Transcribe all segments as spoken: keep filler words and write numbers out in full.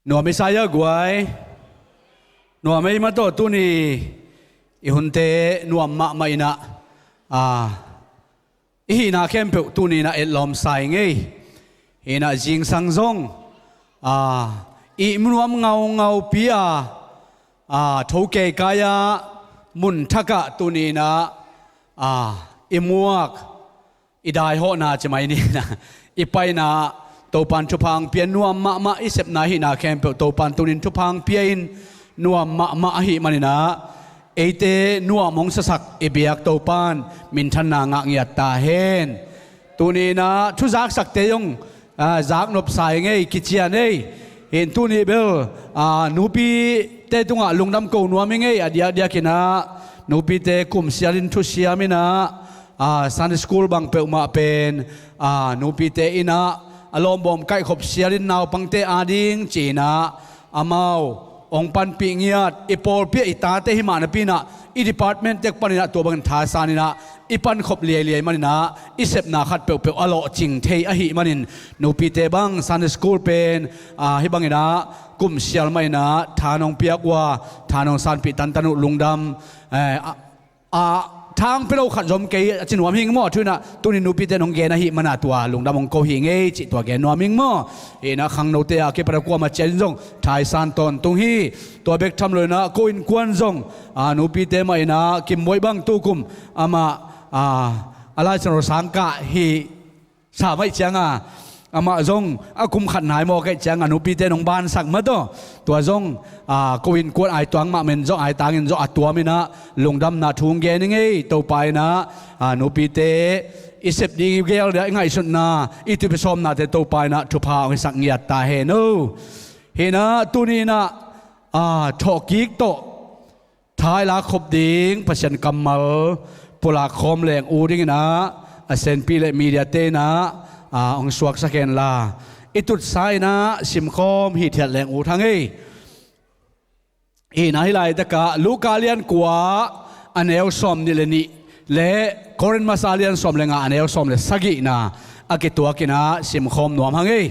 Nuam i sa hia guai? Nuam ei mah tawh tuni i hunte nuam mahmah inah, a, i hihna khempeuh tuni inah etlawm sa ing ei. Hinah zingsang zong, a, i ihmu nuam ngaungaupi a, a, tho keikai ah mun thakah tuni inah, a, i muak i daihawhna ci mai ni inah, i paina Topan thupha hong pia nuam mahmah, i sepna hihna khempeuh Topan tunin thupha hong pia in nuam mahmah ahih maninah, eite nuam hong sasak i biak Topan minthanna ngah ngiat ta hen. Tuni inah thuzaksakte zong, a, zaknop sa ing ei, kician ei. Hin tuni bel, a, nupite tungah lungdam ko nuam ing ei, a diakdiak inah nupite kum sialin thusiam inah, a, Sunday school bang peuhmah pen, a, nupite inah a lawmbawm kaihkhop sialin naupangte ading ci inah amau hong panpih ngiat, i pawlpi ah i tate hi mah napi inah i department tek paninah tua bangin thasan inah i pankhop liailiai maninah i sepna khat peuhpeuh a lawhcing thei ahih manin nupite bang Sunday school pen, a, hih banginah kum sial mah inah tha nong piak uh a, tha nong sanpih tantan uh lungdam, eh, a, a, thang pia lo khat zom kei a ci nuam hing maw? Thu inah tuni nupite nong gen ahih mana tua lungdam hong ko hi ngei cih tua gen nuam hing maw? Hinah khangnote a kipan a kuamah cianin zong thaisan tawntung hi. Tua bek tham lo inah ko innkuan zong, a, nupite mah inah Kimboih bang tukum amah, a, a laisan lo sangkah hi sa maih cianga amah zong a kum khat nai mawk aih cianga nupite nong bansak mah tawh tua zong, a, ko innkuan aituang mahmah in zong aitangin zong a tuam inah lungdamna thu hong gen ing ei. Topa inah, a, nupite i sep ding i gel dia i ngaihsutna i tup i sawmnate Topa inah thupha hong hisak ngiat ta hen o. Hinah tuni inah, a, thawhkik tawh tha i lakkhop ding Pasian kammal pulak khawm leng u dinginah a senpi le mediate inah, a, hong suaksak henla i tutsa inah simkhawm hithiat leng u thang ei. Hinah hih laitakah Luka lian kua a neu sawm nih le nih le Korin masa lian sawm le nga a neu sawm le sagihna a kituak inah simkhawm nuam hang ei.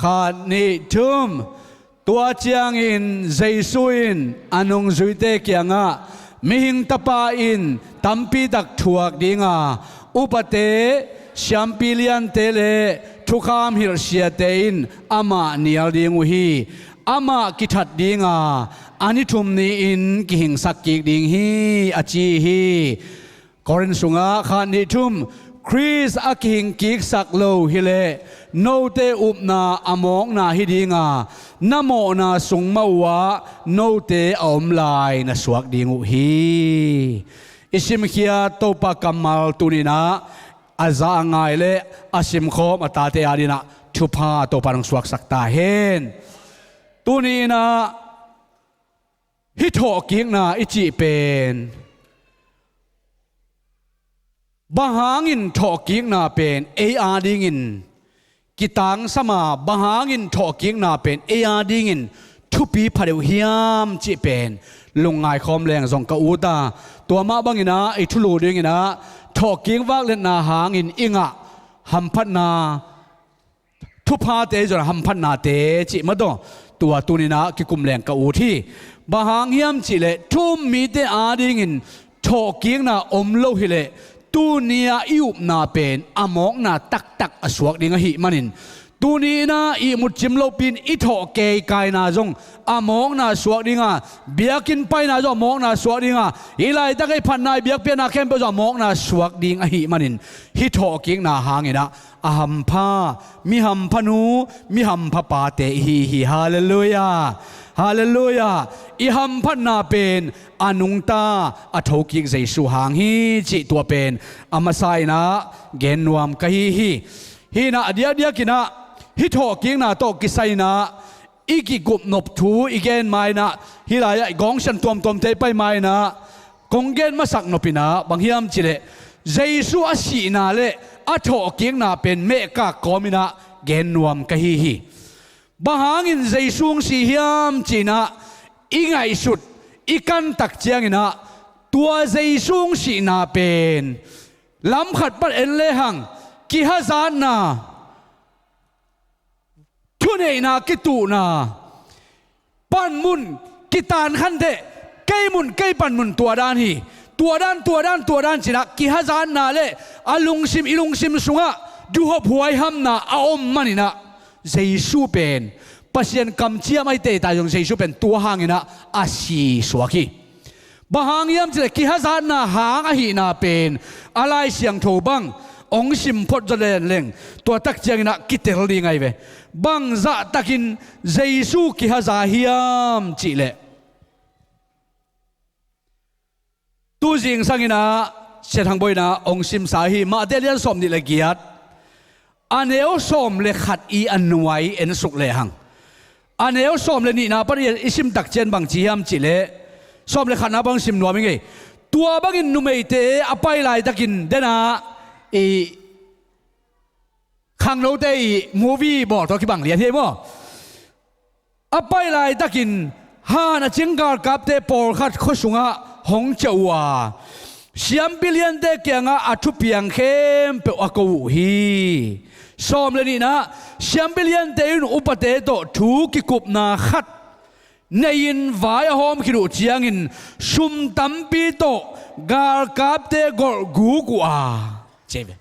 Khat nih thum. Tua ciangin Jesu in a nungzuite kiangah, Mihing Tapa in tampitak thuak dinga upate, siampi liante le thukham hilhsiate in amah nial ding uh hi. Amah kithat dinga a ni thum ni-in kihingsak kik ding hi, a ci hi. Korin sungah khat nih thum, Khrist a kihingkiksak lo hileh note upna a mawkna hi dinga na mawhna sung mah uhah note a om lai na suak ding uh hi. I simkhiat Topa kammal tuninah a za a ngai le a simkhawm a tate adinah thupha Topa nong suaksak ta hen. Tuninah hih thawhkikna i cih pen bang hangin thawhkikna pen ei adingin kitangsam a, bang hangin thawhkikna pen ei adingin thupi phadeuh hiam cih pen lungngai khawm leng zong ka ut a. Tua mah banginah i thulu dinginah thawhkik vakletna hangin i ngah hamphatna, thuphate zong hamphatnate cih mah tawh tua tuninah kikum leng ka ut hi. Bang hang hiam cihleh thu-um mite adingin thawhkikna om lo hileh tuni-ah i upna pen a mawkna taktak a suak ding ahih manin, tuni inah ihmut cim lopi-in i thawh keikaina zong a mawkna suak dinga, biakinn paina zong a mawkna suak dinga, hih laitak i phatna i biakpiakna khempeuh zong a mawkna suak ding ahih manin, hih thawhkikna hanginah a hampha, mi hampha nu, mi hampha pate ihi hi. Halleluiah. Halleluiah. I hamphatna pen a nungta a thokik Jesu hang hi cih tua pen a masa inah gen nuam ka hi hi. Hinah a diakdiakinah hih thawhkikna tawh kisai inah i kikupnop thu i gen mainah, hih lai-ah i gawngsian tuamtuamte i pai mainah kong gen masak nopinah bang hiam cihleh Jesu a sihna le a thawhkikna pen mehkak kawminah gen nuam ka hi hi. Bang hangin Jesu hong sih hiam cinah i ngaihsut i kantak cianginah tua Jesu hong sihna pen lamkhat pan en lehang kihazatna, thuneihna kituhna, Panmun kitan khanteh, kei mun kei panmun tua dan hi. Tua dan, tua dan, tua dan cinah kihazatna le a lungsim, i lungsim sungah duhop huaihamna a om maninah Jesu pen Pasian kamciam ahi tei ta zong Jesu pen tua hanginah a si suak hi. Bang hang hiam cileh kihazatna hang ahihna pen a Lai Siangtho bang hong sim phot zaw lenleng tua tak cianginah kitel ding ahi ve. Bang zahtakin Jesu kihaza hiam cihleh, tu zing sanginah Sia Thang Bawi inah hong simsa hi. Mate lian sawm nih le giat, a neu sawm le khat i a nuai en suk lehang, a neu sawm le nihna pan i, i sim tak cian bang ci hiam cihleh, sawm le khatna bang sim nuam i ngei. Tua bangin numeite a pai laitakin denah i khangnote i movie bawl tawh kibang lian hi maw? A pai laitakin han a cing galkapte pawlkhat khua sungah hong ciah uh a, siampi liante kiangah a thupiang khempeuh a ko uh hi. Sawm le nihna, siampi liante in upate tawh thu kikupna khat nei-in vai a hawm khit uh ciangin sum tampi tawh galkapte golhguk uh a, ci ve.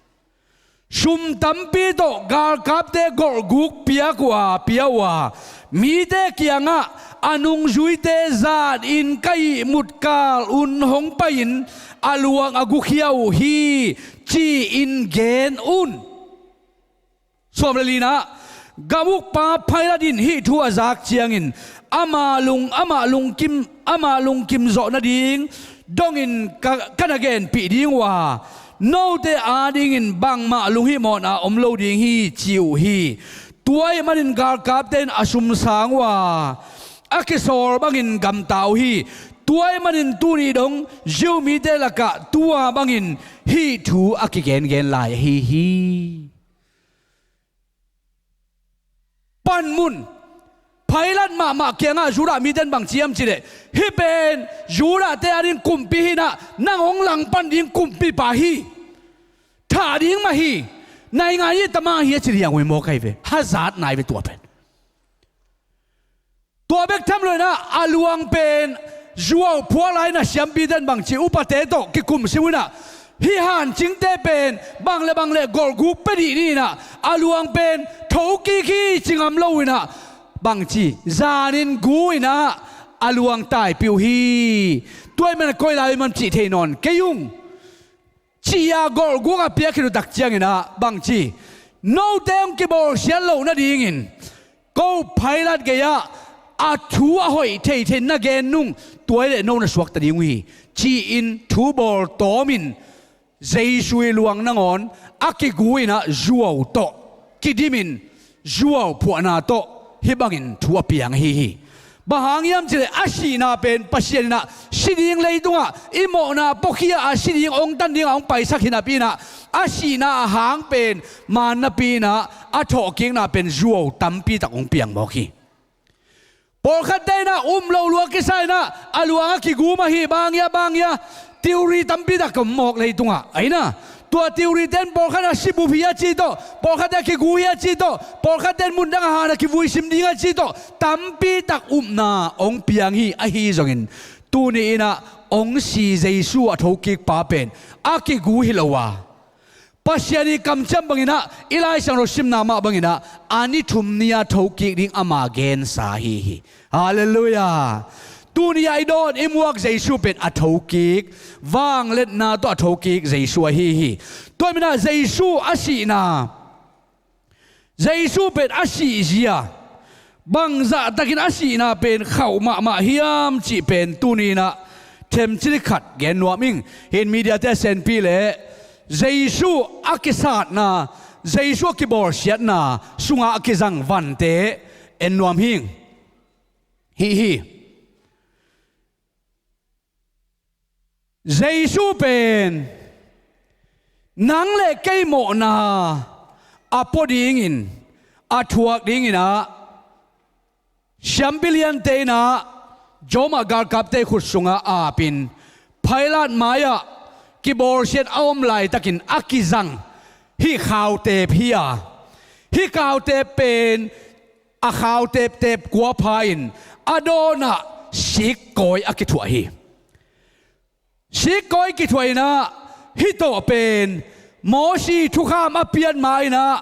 Sum tampi tawh galkapte golhguk piak uh a, pia uh a, mite kiangah a nungzuite zanin ka ihmut kalun hong pai-in a luang a gukhia uh hi, ci-in gen un. Sawm le lina, gamukpa Pilat in hih thu a zak ciangin ama lung, ama lungkim, ama lungkim zawh nading dongin ka, ka na genpih ding uh a, note adingin bangmah lunghihmawhna om lo ding hi, ci uh hi. Tua ahih manin galkapte in a sum sang uh a, a kisawl bangin gamta uh hi. Tua ahih manin tuni dong Jew mite lakah tua bangin hih thu a kigengen lai ahi hi. Panmun, Pilat mahmah kiangah Judah mite in bang ci hiam cihleh, hih pen Judah-te ading kumpi hinah, nang hong langpan ding kumpipa hi. Thah ding mah hi. Naingan i tama hi a ci liang uh hi maw, kai ve. Hazat nai ve tua pen. Tua bek tham lo inah a luang pen zuau phuak lai inah siampite in bang ci, upate tawh kikum sim uh inah, hih hancingte pen bang le bang le golhguk pia dih ni inah, a luang pen thokik hi ci ngam lo uh inah, bang ci, zanin gu inah a luang taipih uh hi. Tua ahih manin koi lai uh hiam cih thei nawn kei ung, ci-a golhguk a piak khit uh tak cianginah bang ci, note hong kibawlsiat loh nadingin ko Pilat gei-ah a thu a hoih theithei na gen nung, tua hileh no na suakta ding uh hi, ci-in thu bawl tawmin Jesu ih luang nangawn a kigu inah zuau tawh kidimin zuau phuahna tawh hih bangin thu a piang ahi hi. Bang hang hiam cihleh a sihna pen Pasian inah si ding leitungah i mawhna puakhia a si ding hong tan dingah hong paisak hi napi inah a sihna a hang pen maan napi inah a thawhkikna pen zuau tampitak hong piang mawk hi. Pawlkhatte inah um loh lua kisa inah a luang a kigu mah hi, bang hia, bang hia, theory tampitak om mawk leitungah. Aina, tua theory-te in pawlkhat a sibup hi a ci tawh, pawlkhatte a kigu hi a ci tawh, pawlkhatte in mundang a han a kivui sim ding a ci tawh, tampitak upna hong piang hi. Ahi zongin tuni inah hong si Jesu a thokikpa pen a kigu hi lo a, Pasian ih kamciam banginah, i Lai Siangtho simna mah banginah a ni thum ni-a thokik ding ama gensa ahi hi. Halleluiah. Tuni-ah i dawn i muak Jesu pen a thokik, vangliatna tawh a thokik Jesu ahi hi. Tua ahih maninah Jesu a sihna, Jesu pen a sihzia, bangzahtakin a sihna pen khauh mahmah hiam cih pen tuni inah themcik khat gen nuam ing. Hih in media-te a senpih leh Jesu a kisatna, Jesu a kibawlsiatna sungah a kizang vante en nuam hing. Hih hi. Jesu pen nang le kei mawhna a pua dingin, a thuak dinginah siampi liante inah Roma galkapte khut sungah apin Pilat mai-ah kibawlsiat a om laitakin a kizang hih khautep hi a, hih khautep pen a khautep tep kua pha-in a dawnah sikkawi a kithuah hi. Sikkawi kithuah inah hih tawh pen Mosi thukham a pian ma inah,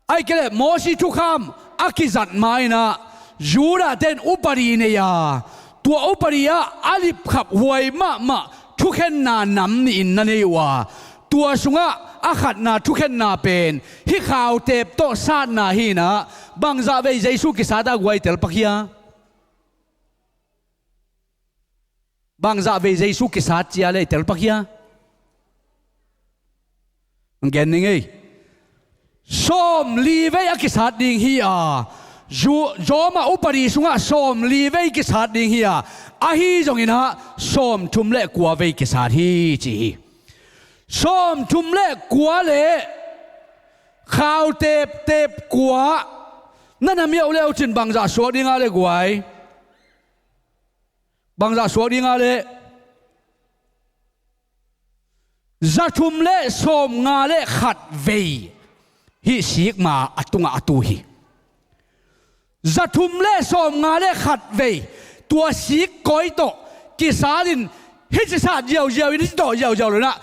ahih kei leh Mosi thukham a kizat ma inah Judah ten upadi nei a, tua upadi ah a lipkhaphuai mahmah thukhenna nam nihin na nei uh a, tua sungah a khatna thukhenna pen hih khautep tawh satna hi inah, bangzah vei Jesu kisat a guai, telpak hia? Bangzah vei Jesu kisat cia le telpak hia? Gen ning ei. Sawmli vei a kisat ding hi a, Ju-, Roma upadi sungah sawmli vei kisat ding hi a, ahi zong inah sawmthum le kua vei kisat hi ci hi. Sawmthum le kua le khautep tep kua na na miauh le uh cin bangzah suak ding a le guai? Bangzah suak ding a le? Zathum le sawmnga le khat vei hih sikma a tungah a tu hi. Zathum le sawmnga le khat vei tua sikkawi tawh kisat in hih cisat ziauziau in hih tawh ziauziau lo inah,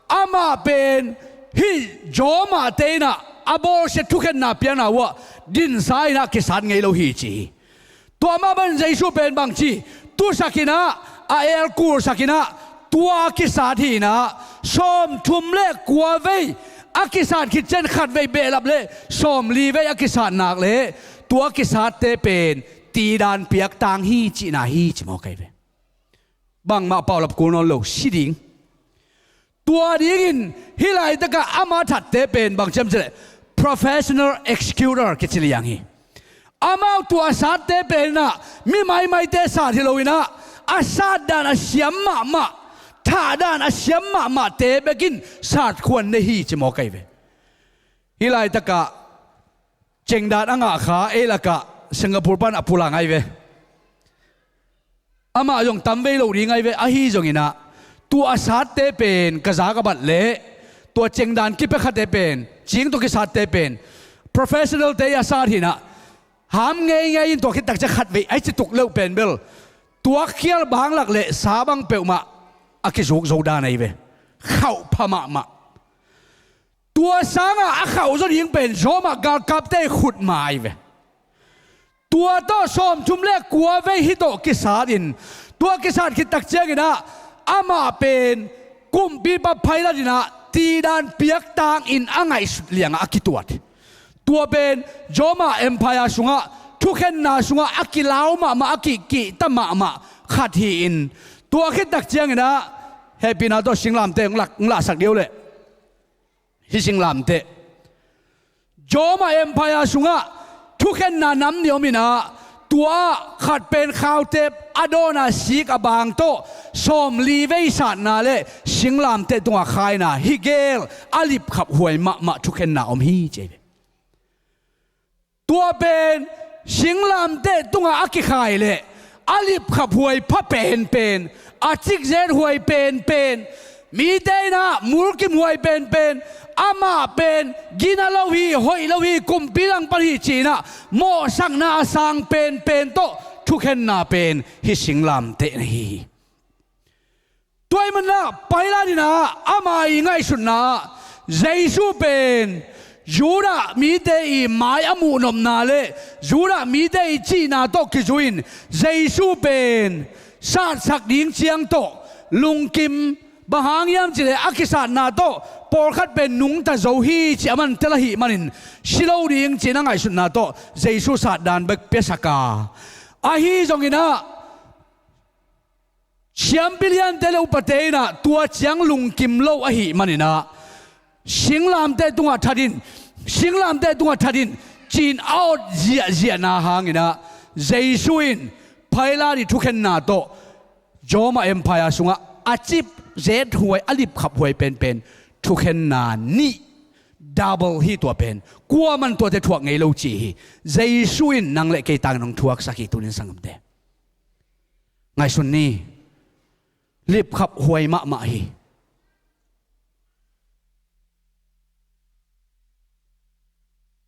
amah pen hih Roma te inah a bawlsia thukhenna piakna uh ah dinsa inah kisat ngei lo hi ci hi. Tua mah bangin Jesu pen bangci tusak inah, a elkulsak inah, tua kisat hi inah, sawmthum le kua vei a kisat khit ciang khat vei behlap le sawmli vei a kisat nak le tua kisatte pen tidan piaktang hi cihna hi ci mawk ahi ve. Bangmah paulap kul nawn lo, si ding. Tua dingin hih laitakah ama thatte pen bang ciam cileh professional executor kici liang hi. Amau tua satte pen inah mi maimaite sat hi lo inah, a satdan a siam mahmah, thahdan a siam mahmahte bekin satkhuan nei hi ci mawk ahi ve. Hih laitakah cengdan a ngah kha ei lakah Singapore pan a pulak ngai ve. Amah zong tam vei lo ding ngai ve, ahi zong inah tua a satte pen ka zak a bat leh tua cengdan kipia khate pen, cing tawh kisatte pen professional te a sat hi inah, ham ngeingei in tua khit tak ciang khat vei a ci tuk leuh pen bel tuakkhial bang lak le sa bang peuhmah a kizuk zo dan ahi ve. Khauh pha mahmah. Tua sangah a khauh zaw ding pen Roma galkapte khut ma ahi ve. Tua tawh sawmthum le kua vei hih tawh kisat in, tua kisat khit tak ciang inah amah pen kumpipa Pilat inah tidan piaktang in a ngaihsut liangah a kituat. Tua pen Roma Empire sungah thukhenna sungah a kilau mahmah, a kihkihta mahmah khat hi-in, tua khit tak ciang inah hehpihna tawh singlamteh hong lak, hong lahsak dih o leh. Hih singlamteh Roma Empire sungah thukhenna nam nih om inah, tua khat pen khautep a dawn a sik a bang tawh sawmli vei satna le singlamteh tungah khaina, hih gel a lipkhaphuai mahmah thukhenna om hi ci hi. Tua pen singlamteh tungah a kikhai leh a lipkhaphuai pha penpen, a cikzethuai penpen, mite inah mulkimhuai penpen, amah pen gina lo hi, hoih lo hi, kumpi langpan hi ci-inah mawhsakna a sang penpen tawh thukhenna pen hih singlamteh na hi hi. Tua ahih manin ah Pilat in ah ama i ngaihsutna ah Jesu pen Judah mite i mai a muhnopna le Judah mite i cihna tawh kizui-in Jesu pen satsak ding ciang tawh lungkim, bang hang hiam cih leh a kisatna tawh pawlkhat pen nungta zo hi cih a man tel ahih manin si lo ding ci-in a ngaihsutna tawh Jesu satdan bek piasak a, ahi zongin ah siampi liante le upate in ah tua ciang lungkim lo ahih manin ah singlamteh tungah that in, singlamteh tungah that in ci-in a awt ziahziahna hangin ah Jesu in Pilat i thukhenna tawh Roma Empire sungah a cip zethuai, a lipkhaphuai penpen thukhenna nih, double hi tua pen. Kuaman tuate thuak ngei lo ci hi. Jesu in nang le kei tangin hong thuaksak hi. Tunin sanggamte, ngaihsun ni, lipkhaphuai mahmah hi.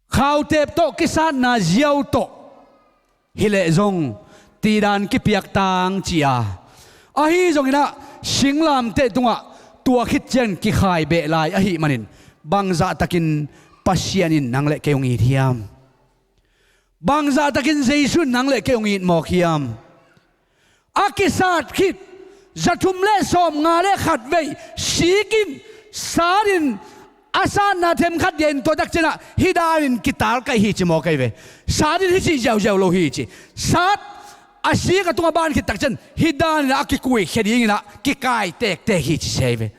Khautep tawh kisatna ziau tawh hi leh zong tidan kipiak tang ci a, ahi zongin ah singlamteh tungah tua khit ciang kikhai beh lai ahih manin, bangzahtakin Pasian in nang le kei hong it hiam? Bangzahtakin Jesu in nang le kei hong it mawk hiam? A kisat khit zathum le sawmnga le khat vei sikin, satin, a satna themkhat dia in tua tak ciangin ah hih danin kitalkaih hi ci mawk ahi ve. Satin hi cih ziauziau lo hi ci. Sat a sik a tungah ban khit tak ciang hih danin ah a kikuikhia dingin ah kikai tektek hi ci sia hi ve.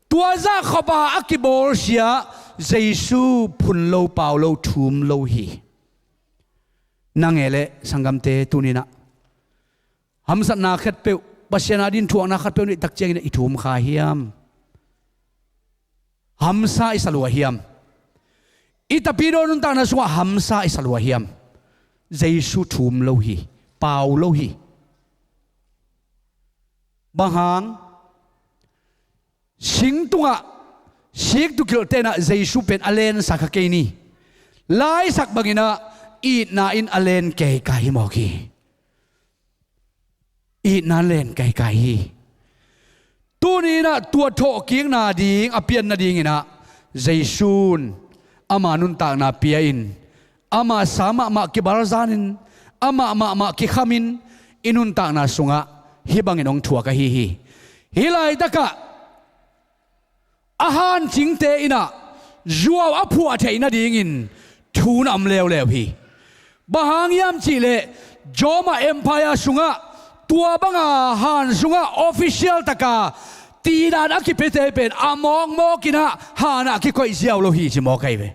Tua zah khop a a kibawlsia Jesu phun lo, pau lo, thum lo hi. Nang e le sanggamte, tuni-in ah hamsatna khatpeuh, Pasian adingin thuakna khatpeuh neih tak ciangin ah i thum kha hiam? Hamsa i sa lua hiam? I tapidaw nuntakna sungah hamsa i sa lua hiam? Jesu thum lo hi, pau lo hi. Bang hang? Sing tungah sik tu kilhte in ah Jesu pen a lensa kha kei ni. Laisak bangin ah itna in a len keikai hi mawk hi. Itna in len keikai hi. Tuni-in ah tua thawhkikna ding a pian nadingin ah Jesu in ama nuntakna pia-in, ama sa mahmah kibalzanin, amah mahmah kikhamin, i nuntakna sungah hih bangin hong thuak ahi hi. Hih laitakah a hancingte in ah zuau a phuah theih nadingin thu na om leuleu hi. Bang hang hiam cihleh, Roma Empire sungah tua banga han sungah official taka tidan a kipiate pen a mawkmawk in ah han ah kikoih ziau lo hi ci mawk ahi ve.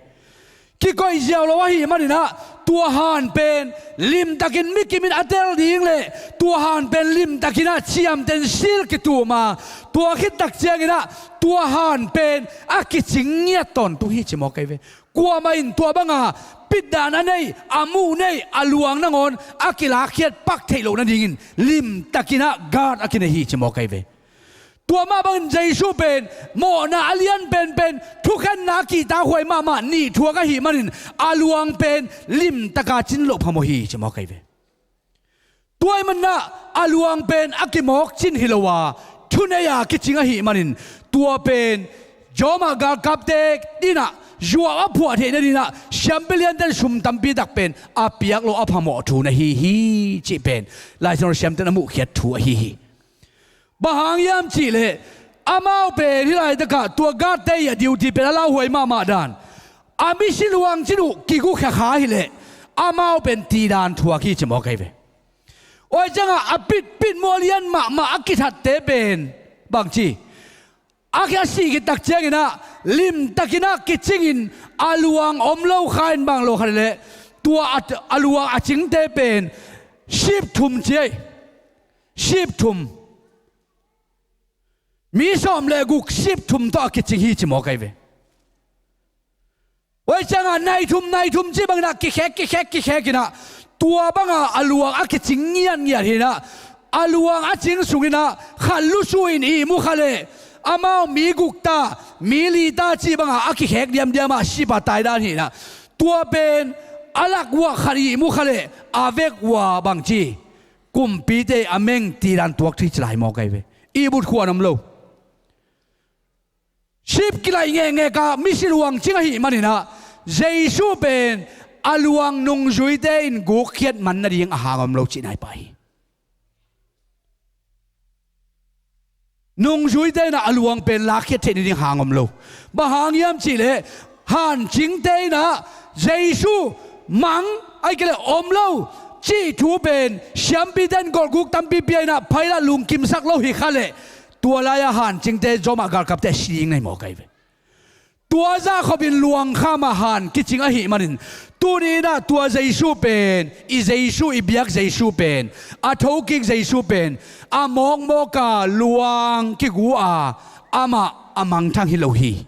Kikoih ziau lo ahih manin ah tua han pen limtakin mi kimin a tel ding le tua han pen limtakin ah ciamten sil kitum a, tua khit tak ciangin ah tua han pen a kicing ngiat tawntung hi ci mawk ahi ve. Kuamah in tua banga pitdan a nei, a muh nei, a luang nangawn a kilakkhiat pak theih loh nadingin limtakin ah guard a kinei hi ci mawk ahi ve. Tua mah bangin Jesu pen mawhna a lian penpen, thukhenna a kihtakhuai mahmah nih thuak ahih manin a luang pen limtaka cin loh phamawh hi ci mawk ahi ve. Tua ahih manin ah a luang pen a kimawk cin hi lo a, thunei a kicing ahih manin tua pen Roma galkapte in ah zuau a phuah theih nadingin ah siampi lianten sum tampi tak pen a piak lo a phamawh thu na hi hi cih pen Lai Siangtho siamten a muhkhiat thu ahi hi. Bang hang hiam cihleh, amau pen hih laitakah tua guardte ii a duty pen a lauhuai mahmah dan, a misi luang cin uh kigukhia kha hileh amau pen tidan thuak hi ci mawk ahi ve. Tua ciangah a pitpit mual lian mahmah a kithatte pen bangci, a kia sih khit tak ciangin ah limtakin ah kicingin a luang om lo kha in bang lo kha leh, tua a, a luang a cingte pen sip thum ci ei. Sip thum. Mi sawm le guk sip thum tawh a kicing hi ci mawk ahi ve. Tua ciangah nai thum nai thum cih bangin ah kikhek kikhek kikhek in ah tua banga a luang a kicing ngiatngiat hi in ah, a luang a cing sungin ah khat lusu in ihmu kha leh amau mi guk ta, mi li ta cih banga a kikhek diamdiam ah sip a taidan hi in ah, tua pen a lak uah khat ihmu kha leh a vek uah bangci, kumpite a meng tidan tuak thei ci lai mawk ahi ve. Ihbut khuan om lo. Sip kilaih ngekngek a misi luang cing ahih manin ah Jesu pen a luang nungzuite in gukkhiat man nading a hang om lo cihna hi pah hi. Nungzuite in ah a luang pen lakkhiat theih nading hang om lo. Bang hang hiam cihleh, hancingte in ah Jesu mang, ahih kei leh om lo cih thu pen siampite in golhguk tampi pia in ah Pilat lungkimsak lo hi kha leh, tua lai-a hancingte Roma galkapte si ding na hi mawk ahi ve. Tua zahkhopin luang khama han kicing ahih manin, tuni in ah tua Jesu pen, i Jesu, i biak Jesu pen, a thokik Jesu pen a mawkmawk a luang kigu a, amah a mangthang hi lo hi.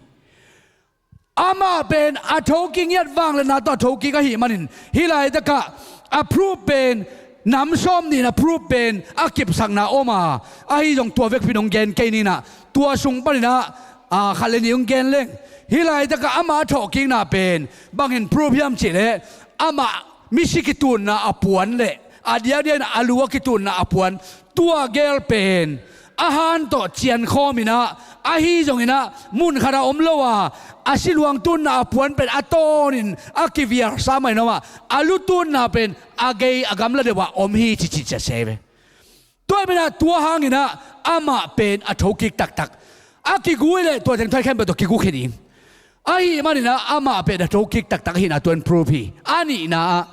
Amah pen a thokik ngiat vangliatna tawh a thokik ahih manin, hih laitakah a proof pen, nam sawm nih in a proof pen a kipsakna om a, ahi zong tua vekpi in hong gen kei ni in ah, tua sung panin ah, a, khat le nih hong gen leng. Hih laitakah amah a thawhkikna pen bangin proof hiam cihleh, amah misi kitunna a puan le A diakdiakin a lu a kitunna a puan, tua gel pen a han tawh ciankhawm inah, ahi zonginah mun khatah om lo a, a siluang tunna a puan pen a tawnin a kivialsa mah in om a, a lu tunna pen a gei a gamla deuhah om hi ci ci ciasia hi ve. Tua hi menah tua hanginah amah pen a thokik taktak. A kigu hi leh tua teng thoi khempeuh tawh kigu khin ing. Ahi maninah amah pen a thokik taktak ahihna tua in proof hi. A nihna ah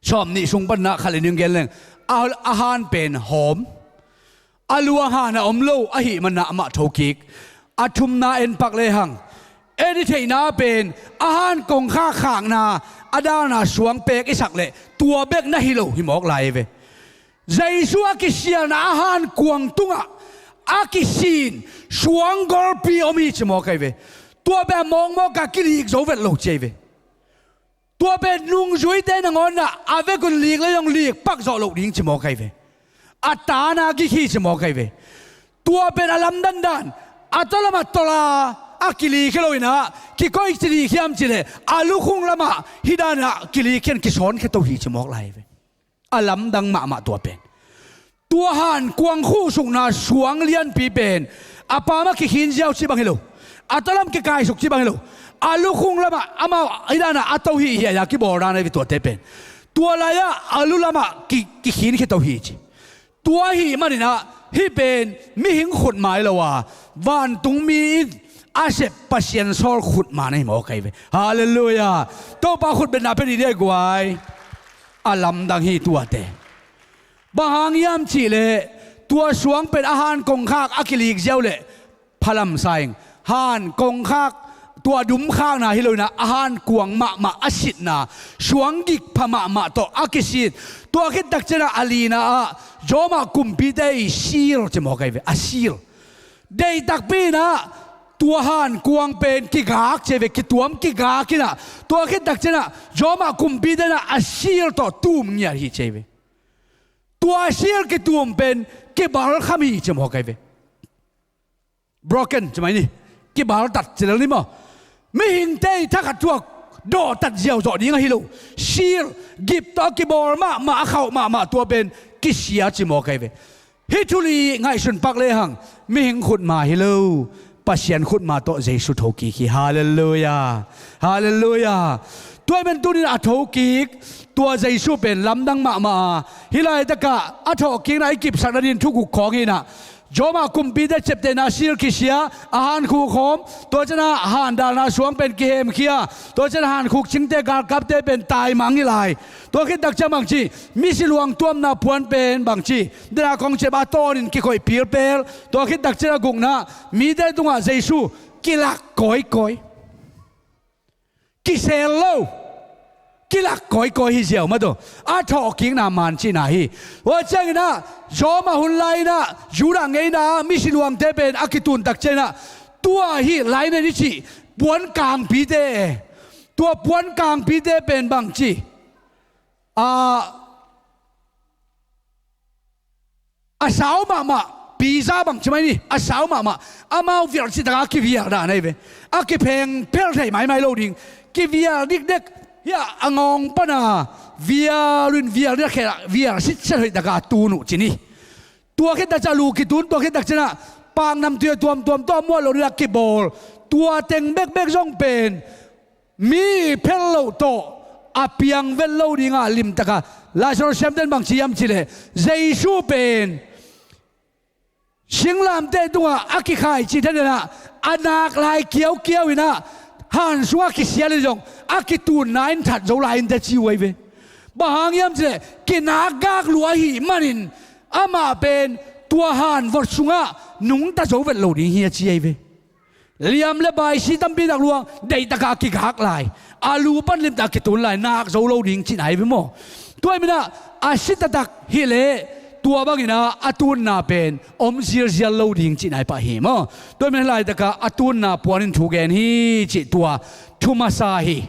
sawm nih sung panah khat le ning gen leng a, a han pen hawm. A luang hanah om lo ahih manah amah thokik. A thumna en pak lehang, en i theihna pen a han kongkhak khakna a dalna suang pek i sak leh tua bek na hi lo hi mawk lai ve. Jesu a kisialna a han kuang tungah a kisin suang golpi om hi ci mawk ahi ve. Tua pen a mawkmawkah kilik zo vet lo ci ahi ve. Tua pen nungzuite nangawnah a vekun lik le zong lik pak zawh loh ding ci mawk ahi ve. A tana gik hi ci mawk ahi ve. Tua pen a lamdang dan a tawlamah tawla a kilik hi loinah kikoih ci lik hiam cileh a lukhung lamah hih danah kilik hian kisawn khia to hi ci mawk lai ahi ve. A lamdang mahmah tua pen. Tua han kuang khuhsukna suang lianpi pen a pamah kikhin ziau cih bang hi lo. A tawlam kikaisuk cih bang hi lo. A lukhung lamah amau hih danah a to hi hiaia kibawl dan ahi ve tuate pen. Tua lai-ah a lu lamah ki, kikhin khia to hi ci. Tua ahih maninah hih pen mihing khutma hi lo a, vantungmi in a sep Pasian sawl khutma na hi mawk ahi ve. Halleluiah. Topa khutbetna pen i diai guai. A lamdang hi tuate. Bang hang hiam cihleh tua suang pen a han kongkhak a kilik ziau leh phalamsa ing. Han kongkhak tua dumkhakna hi loinah a han kuang mahmah a sitna suang gik pha mahmah tawh a kisit. Tua khit takcianah a lina ah Roma kumpite i seal ci mawk ahi ve, a seal. Deihtakpi inah tua han kuang pen kigak ci ahi ve, kituam kigak inah tua khit takcianah Roma kumpite inah a seal tawh tum ngiat hi ci ahi ve. Tua seal kitum pen kibalkham hi ci mawk ahi ve. Broken ci mai ni. Kibaltat ci lel ni maw? Mihingte i thakhat thuak dawhtat ziau zawh ding ahi lo. Seal gip tawh a kibawl mahmah a khauh mahmah tua pen kisia ci mawk ahi ve. Hih thu li ngaihsun pak lehang mihing khutma hi lo. Pasian khutma tawh Jesu thokik hi. Halleluiah. Halleluiah. Tua hi pen tunin a thokik tua Jesu pen lamdang mahmah a, hih laitakah a thawhkikna i kipsak nadin thuguk khawng hinah Roma kumpite ciaptehna seal kisia, a hankhuk hawm, tua cianah handalna suang pen kihemkhia, tua cianah hankhuk cingte galkapte pen taimang hi lai. Tua khit takciang bangci, misi luang tuamna puan pen bangci, dena kong ciap a tawnin kikoih pilpel. Tua khit takcianah gukna, mite tungah Jesu kilak kawikawi. Kisel lo, kilak kawikawi hi ziau mah tawh a thawhkikna man cihna hi. Tua cianginah Roma hun lai-inah Judah ngeina misi luangte pen a kitun takcianginah tua hi lainen i cih puan kangpite. Tua puan kangpite pen bangci, a, a sau mahmah, pizza bang ci mai ni, a sau mahmah, amau vial cih takah a kivial dan ahi ve. A kipheng phel thei maimai lo ding, kivial dikdek. Hiah a ngawng pana vial in vial dikdek khela vial sitset hoih takah a tun uh ci ni. Tua khit takciang a lu kitun, tua khit takciangah paknamtui a tuamtuam tawh a muat loh dingah kibawl. Tua teng bekbek zong pen mi phel loh tawh a piang vet lo dingah limtaka Lai Siangtho siamten bang ci hiam cihleh, Jesu pen singlamteh tungah a kikhai cih thaninah a nak lai kiaukiau inah han sungah kisial in zong a kitunna in that zo lai in teh ci uh ahi ve. Bang hang hiam cihleh kinak gak lua ahih manin amah pen tua han vot sungah nungta zo vet lo ding hi a ci ahi ve. Liam le baisi tampi nak luang, deihtakah a kigak lai, a lu pan limtah a kitun lai, nak zo lo ding cihna hi ve maw? Tua hi minah a si taktak hileh tua banginah a tunna pen om zialzial lo ding cihna hi pah hi maw? Tua hi minah laitakah a tunna puan in thu gen hi cih tua thu masa hi.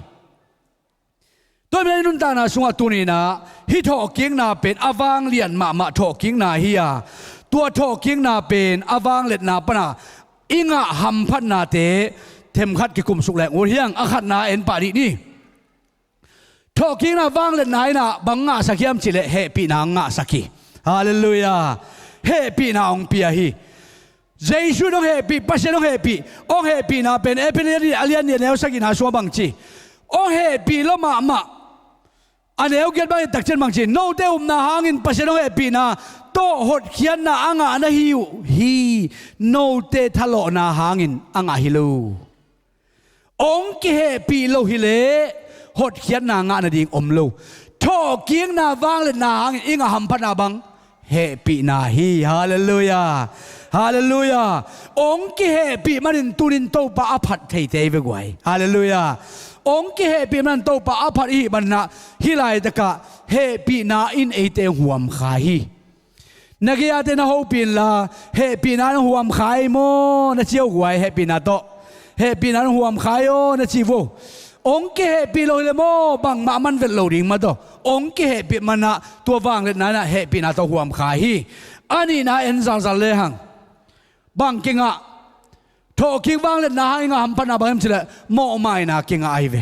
Tua hi minah i nuntakna sungah tuninah hih thawhkikna pen a vanglian mahmah thawhkikna hi a, tua thawhkikna pen a vangletna pana i ngah hamphatnate themkhat kikumsuk leng uh hiang. A khatna en pah dih ni. Thawhkikna vangliatna in ah bang ngahsak hiam cih leh hehpihna ngahsak hi. Halleluiah. Hehpihna hong pia hi. Jesu in hong hehpih, Pasian hong hehpih, hong hehpihna pen Efesa a lian nih a neu sagihna sungah bang ci? Hong hehpih lua mahmah. A neu giat bang i tak ciang bang ci? Note upna hangin Pasian hong hehpihna tawh hotkhiatna a ngah na hi uh hi. Note thalawhna hangin a ngah hi lo. Hong kihehpih lo hileh hotkhiatna ngah nading om lo. Thawhkikna vangliatna hangin i ngah hamphatna bang? Hehpihna hi. Halleluiah. Halleluiah. Hong kihehpih manin tunin Topa a phat theite i ve guai. Halleluiah. Hong kihehpih manin Topa a phat i hih manin ah hih laitakah hehpihna in eite huamkha hi. Na gei-ate na hopih inla, hehpihna in huamkha ei maw na ci uh guai, hehpihna tawh. Hehpihna in huamkha ei aw na ci uh. Hong kihehpih lo hileh maw bangmah man vet lo ding mah tawh. Hong kihehpih manin ah tua vangliatna in ah hehpihna tawh huamkha hi. A nihna en zalzal lehang. Bang kingah? Thawhkik vangliatna hang i ngah hamphatna bang hiam cih leh mawhmaina kingah ahi ve.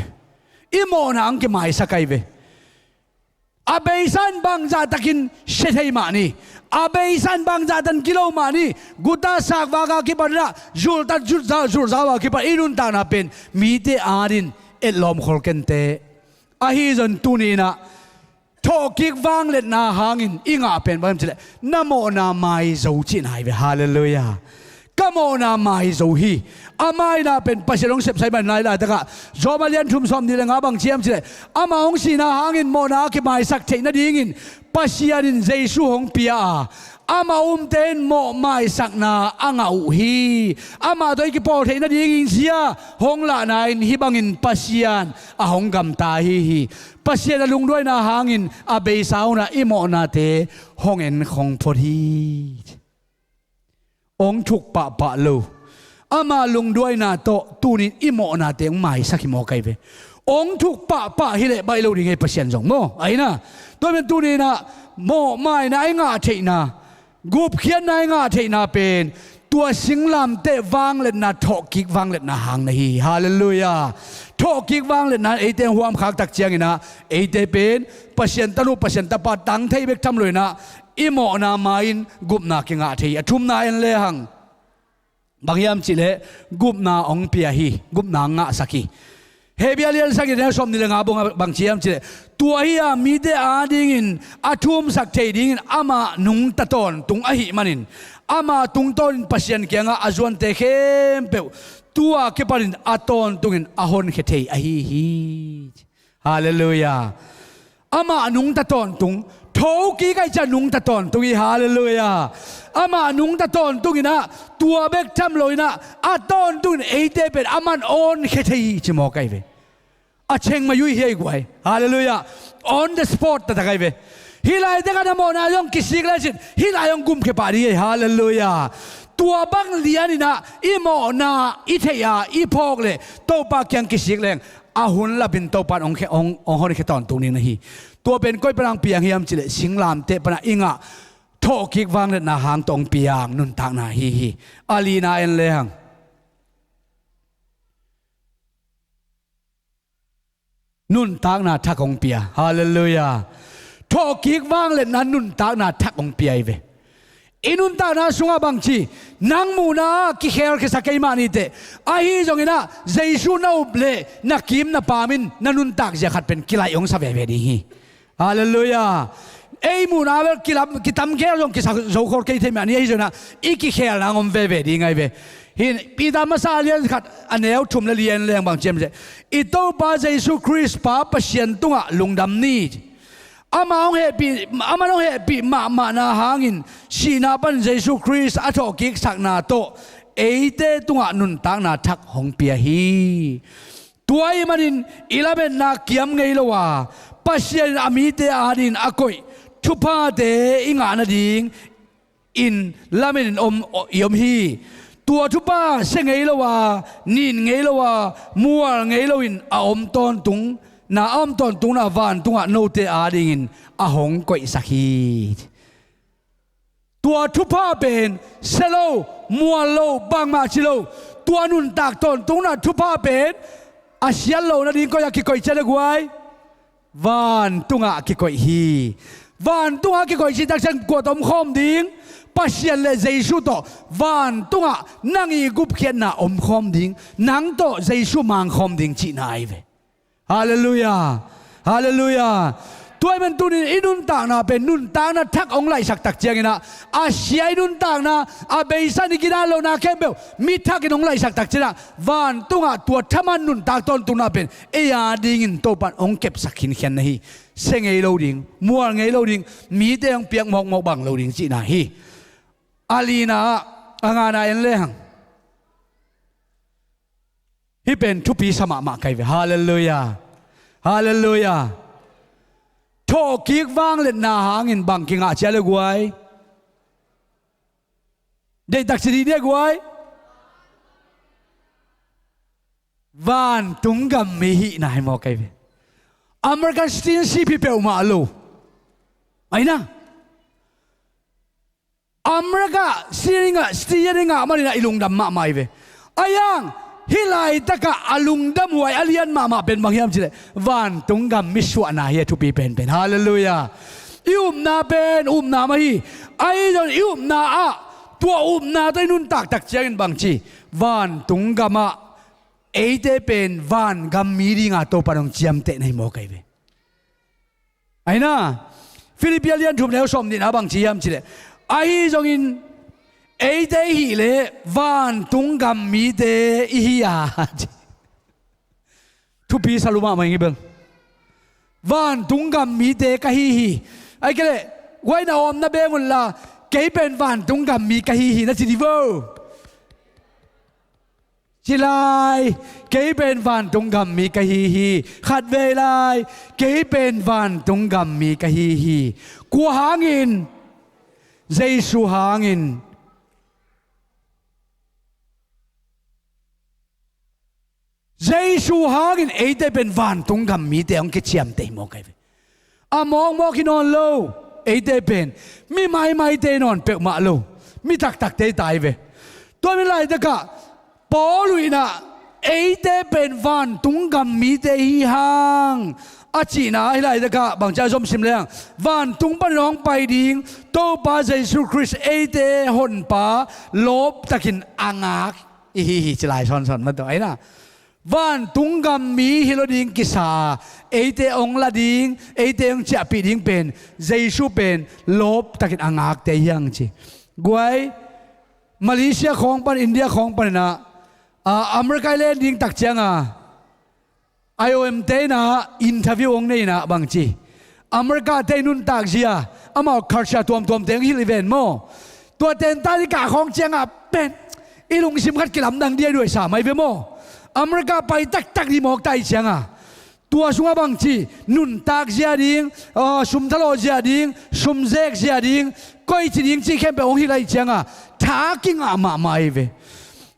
I mawhna hong kimaisak ahi ve. A beisa in bangzahtakin sia thei mah ni. A beisa in bangzahtan kilo mah ni. Guta sakvak a kipan in ah zulhtat zulhzau, zulhzau a kipan i nuntakna pen mite adingin etlawm khol kei inteh. Ahi zongin tuni in ah thawhkik vangliatna hangin i ngah pen bang hiam cih leh na mawhna maizo cihna hi ve. Halleluiah. Ka mawhna maizo hi. A maina pen Pasian hong sepsa ahih manin laitakah Job a lian thum sawmnih le nga bang ci hiam cih leh, amah hong sihna hangin mawhna a kimaisak theih nadingin Pasian in Jesu hong pia a, amah umte in mawhmaisakna a ngah uh hi. Amah tawh i kipawl theih nadingin zia hong lahna in hih bangin Pasian a hong gamta ahi hi. Pasian a lungduaina hangin a beisa un ah i mawhnate hong en khong phot hi. Hong thuk pahpah lo. Ama lungduaina tawh tunin i mawhnate hong maisak hi mawk ahi ve. Hong thuk pahpah hileh baih lo ding ei Pasian zong maw. Ahi na. Tua pen tuni in ah mawhmaina i ngah theihna, gupkhiatna i ngah theihna pen tua singlamteh vangliatna, thawhkik vangliatna hang na hi. Halleluiah. Thawhkik vangliatna in eite huamkhak tak ciangin ah eite pen Pasian tanu, Pasian tapa tang thei bek tham lo in ah i mawhna ma-in gupna kingah thei hi. A thumna en lehang. Bang hiam cih leh gupna hong pia hi, gupna hong ngahsak hi. Hebru a lian sagih a neu sawmnih le nga bang, bang ci hiam cih leh, tua hi a mite adingin a thumsak thei dingin amah nungta tawntung ahih manin ama tungtawnin Pasian kiangah a zuante khempeuh tu-a kipanin a tawntungin a honkhia thei ahi hi. Halleluiah. Amah nungta tawntung, thokik ahih ciang nungta tawntung hi. Halleluiah. Amah nungta tawntung in ah, tua bek tham lo in ah, a tawntungin eite pen aman honkhia thei hi ci mawk ahi ve. A cheng mai uh hi ei guai. Halleluiah. On the spot taktak ahi ve. Hih laitakah na mawhna zong kisik le cin, hih lai hong gumkhia pah ding hi. Halleluiah. Tua bang lianin ah i mawhna i theih a i phawk leh Topa kiang kisik leng a hun lapin Topa in hong khe-, hong, hong honkhia tawntung ding na hi. Tua pen koi panah hong piang hiam cih leh singlamteh panah i ngah thawhkik vangliatna hang tawh hong piang nuntakna ahi hi. A lina en lehang. Nuntakna thak hong pia. Halleluiah. Thawhkik vangliatna nuntakna thak hong pia hi ve. I nuntakna sungah bang ci, nang muhna ah kikhelkhiasak kei mah ni teh. Ahi zongin ah Jesu na up leh na kim na pam in na nuntak zia khat pen kilaih hong sa veve ding hi. Halleluiah. Ei muhna bel kilam, kitamkhel zong kisa zo khol kei thei mah ni, ahi zongin ah i kikhelna hong om veve ding ahi ve. Hih Peter masa a lian khat a neu thum le li en lehang bang ci hiam cih leh, i Topa Jesu Khrist pa Pasian tungah lungdam ni. Amah hong hehpih, amah hong hehpih mahmahna hangin sihna pan Jesu Khrist a thawhkiksakna tawh eite tungah nuntakna thak hong pia hi. Tua ahih manin i lametna kiam ngei lo a, Pasian in a mite adingin a koih thuphate i ngah nading in lamen in om, i om hi. Tua thupha sia ngei lo a, nin ngei lo a, mual ngei loin a om tawntungna, a om tawntungna vantungah note adingin a hong koihsak hi. Tua thupha pen sia lo, mual lo, bangmah ci lo. Tua nuntak tawntungna thupha pen a siat loh nading koi-ah kikoih ciat a guai? Vantungah kikoih hi. Vantungah kikoih cih tak ciang kua tawh omkhawm ding? Pasian le Jesu tawh vantungah nang i gupkhiatna omkhawm ding, nang tawh Jesu mangkhawm ding cihna ahi ve. Halleluiah. Halleluiah. Tua ahih man tunin i nuntakna pen nuntakna thak hong laihsak tak ciangin ah, a sia i nuntakna, a beisa i kidan lohna khempeuh mi thakin hong laihsak tak ciangin ah, vantungah tua thaman nuntak tawntungna pen ei a dingin Topan hong kepsak khinkhian na hi. Se ngei lo ding, mual ngei lo ding, mite hong piak mawkmawk bang lo ding cihna hi. A lina ah, a ngana en lehang, hih pen thupi sa mahmah ka hi ve. Halleluiah. Halleluiah. Thawhkik vangliatna hangin bang kingah cia le guai? Deihtak ci dih ni a guai. Vantung gam mi hihna hi maw ka hi ve. American citizenship hi peuhmah lo. Aina. America citizen ngah, citizen ngah manin ah i lungdam mahmah hi ve. Ayang, hih laitakah a lungdam huai a lian mahmah pen bang hiam cih leh, vantung gam mi suahna hi a thupi penpen. Halleluiah. I upna pen upna mah hi. Ahi zong i upna ah, tua upna tawh i nuntak tak ciangin bang ci, vantung gamah eite pen vangam mi dinga Topan hong ciamteh na hi maw ka hi ve. Aina, Filippi a lian thum neu sawm nihna bang ci hiam cih leh, ahi zongin eite i hih leh vantung gam mite i hi a, thupi sa lua mahmah ing i bel. Vantung gam mite ka hi hi. Ahih kei leh, huai na omna beng unla, kei pen vantung gam mi ka hi hi na ci dih vo. Ci lai, kei pen vantung gam mi ka hi hi. Khatvei lai, kei pen vantung gam mi ka hi hi. Kua hangin? Jesu hangin. Jesu hangin eite pen vantung gam mite hong kiciamteh hi maw ka hi ve. A mawkmawk hi nawn lo, eite pen mi maimaite nawn peuhmah lo, mi taktakte hi ta hi ve. Tua mi laitakah Paul in ah eite pen vantung gam mite hi hang a cihna, hih laitakah bangci a zom sim lehang, vantung panin hong pai ding Topa Jesu Khrist eite Honpa lawptakin a ngak i hi hi ci lai sawnsawn mah tawh aina. Vantung gam mi hi lo ding kisa a, eite hong la ding, eite hong ciahpih ding pen Jesu pen lawptakin a ngakte hi hang ci. Guai, Malaysia khawng pan, India khawng panin ah, a, America i len ding tak cianga, I O M te in ah interview hong nei in ah bang ci, America te i nuntak zia, amau culture tuamtuamte hong hilh i ven maw. Tua tenta i kah khawng ciangah pen i lungsim khat kilamdang dia duai sa mai ve maw. America pai taktak dih mawk ta i cianga, tua sungah bang ci, nuntak zia ding, ah, sum thalawh zia ding, sum zek zia ding, koi ci ding ci khempeuh hong hilh a i cianga, tha kingah mahmah hi ve.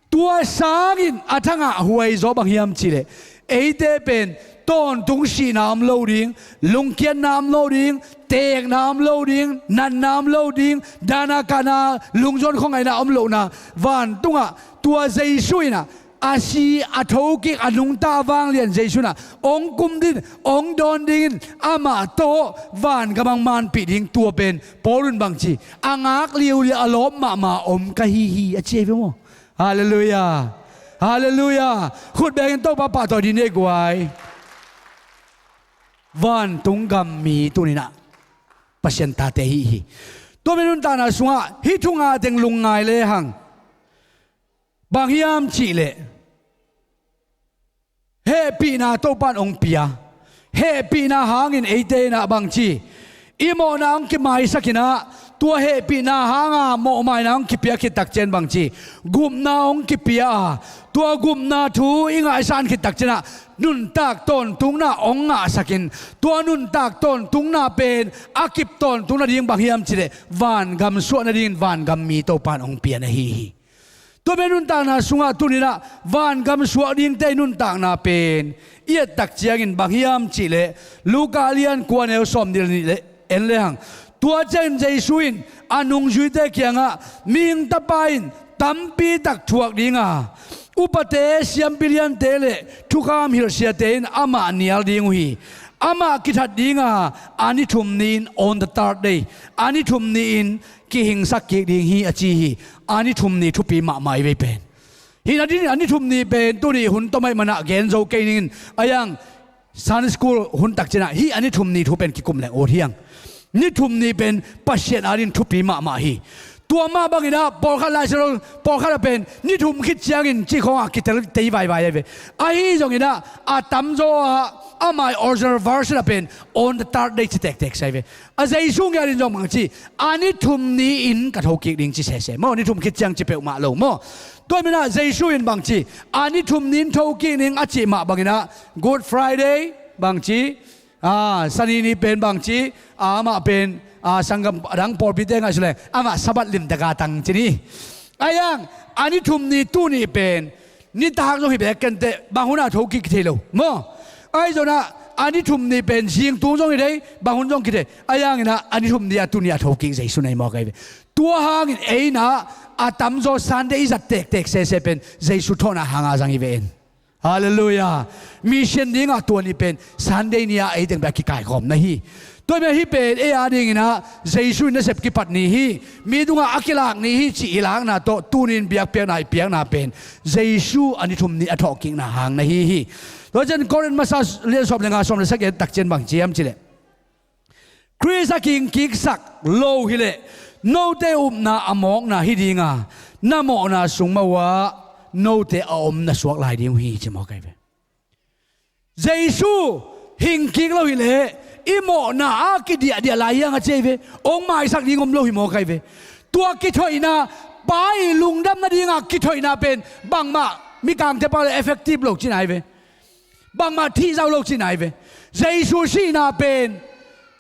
Tua sangin a thangah huai zaw bang hiam cih leh, eite pen tawntung sihna om lo ding, lungkiatna om lo ding, teekna om lo ding, natna om lo ding, dana kahna, lungzuan khuangaihna om lohna, vantungah tua Jesu in ah, a si, a thokik, a nungta vanglian Jesu in ah hong kum ding, hong dawn dingin amah tawh vangam hong manpih ding, tua pen Paul in bang ci, a ngak liuliau, a lawp mahmah om ka hi hi a ci hi ve maw. Halleluiah. Halleluiah. Khut bengin Topa pahtawi dih ni ei guai. Vantung gam mi tuni-in ah Pasian tate hi hi. Tua mi nuntakna sungah hih thu nga teng lungngai lehang, bang hiam cih leh, hehpihna Topa in hong pia. Hehpihna hangin eite in ah bangci, i mawhna hong kimaisak in ah, tua hehpihna hanga mawhmaina hong kipia khit takciang bangci, gupna hong kipia a, tua gupna thu i ngaihsan khit takciang ah, nuntak tawntungna hong ngahsak in, tua nuntak tawntungna pen a kip tawntung nading bang hiam cih leh, vangam suah nadingin vangam mi Topa in hong pia na hi hi. Tua mi nuntakna sungah tuni-in ah vangam suak dingte nuntakna pen i et takciangin bang hiam cih leh, Luka lian kua neu sawmnih le nih le en lehang, tua ciangin Jesu in a nungzuite kiangah, Mihing Tapa in tampi tak thuak ding a, upate, siampi liante le thukham hilhsiate in amah nial ding uh hi. Amah kithat dinga a ni thum ni-in, on the third day, a ni thum ni-in kihingsak kik ding hi a ci hi. A ni thum ni thupi mahmah hi vei pen. Hi na din a ni thum ni pen tuni hun tom ahih manah gen zo kei ning in, a yang Sunday school hun tak ciangah hih a ni thum ni thu pen kikum leng ut hiang. Ni thum ni pen Pasian adingin thupi mahmah hi. Tua mah banginah pawlkhat Lai Siangtho, pawlkhat ah pen ni thum khit ciangin cih khawngah kitel tei vaivai ahi ve. Ahi zonginah a tamzaw ah amah original version ah pen on the third day ci tektek sa hi ve. A Jesu ngiat in zong bang ci, a ni thum ni-in ka thokik ding ci sese maw, ni thum khit ciang ci peuhmah lo maw. Tua ahih manah Jesu in bang ci, a ni thum ni-in thokik ning a cih mah banginah Good Friday bang ci, a, Sani ni pen bang ci, a, amah pen, a, sanggam a dang pawlpite ngaihsun leng amah Sabbath limtaka tang ci ni. A yang a ni thum ni tuni pen nitak zong hi beek kenteh, bang hunah thokik kithei lo maw. Ahi zonah a ni thum ni pen zingtung zong hi thei, bang hun zong kithei. A yanginah a ni thum ni a tuni a thokik Jesu nei mawk ahi ve. Tua hangin einah a tamzaw Sunday i zat tektek sese pen Jesu thawhna hanga zang hi ve in. Halleluiah. Mission dingah tua ni pen Sunday ni-a ei teng bek a kikaikhawm na hi. Tua ahih manah hih pen ei adinginah Jesu in nasep kipat ni hi. Mi tungah a kilak ni hi cih i lakna tawh tuni-in biakpiakna i piakna pen Jesu a ni thum ni a thawhkikna hang na hi hi. Tua ciang Korin masa lian sawm le nga, sawm le sagih tak ciang bang ci hiam cih leh, Khrist a kihingkiksak lo hileh note upna a mawkna hi dinga, na mawhna sung mah uhah note a om na suak lai ding uh hi, ci mawk ahi ve. Jesu hingkik lo hileh i mawhna a kidiahdiah lai hiang a ci ahi ve. Hong maisak ding om lo hi mawk ahi ve. Tua kithoihna, Pa i lungdam nadinga kithoihna pen bangmah, Mikangte pau le effective lo cihna ahi ve. Bangmah thihzau lo cihna ahi ve. Jesu sihna pen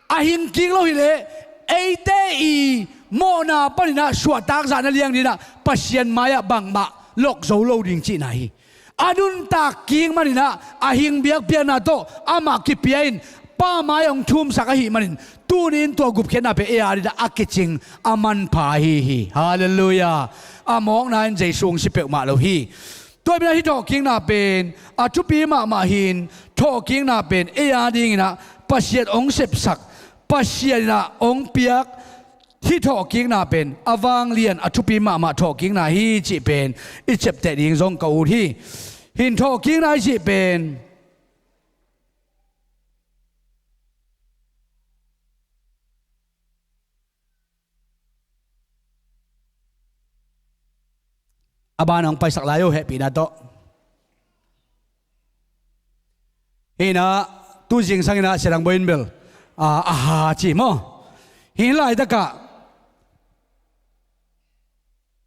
a hingkik lo hileh eite i mawhna paninah suahtakzahna liang dinah Pasian mai-ah bangmah lok zo lo ding cihna hi. A nuntak kik maninah a hing biakpiakna tawh amah kipia in Pa mai-ah hong thumsak ahih manin tuni-in tua gupkhiatna pen ei adingah a kicing a manpha ahi hi. Halleluiah. A mawkna in Jesu hong si peuhmah lo hi. Tua ahih manah hih thawhkikna pen a thupi mahmah hi-in, thawhkikna pen ei adinginah Pasian hong sepsak, Pasian inah hong piak, hih thawhkikna pen a vanglian a thupi mahmah thawhkikna hi cih pen i ciapteh ding zong ka ut hi. Hih thawhkikna i cih pen a ban hong paisak lai uh, hehpihna tawh. Hih inah tu zingsang inah Sia Dang Boy in bel a, a ha ci maw. Hih laitakah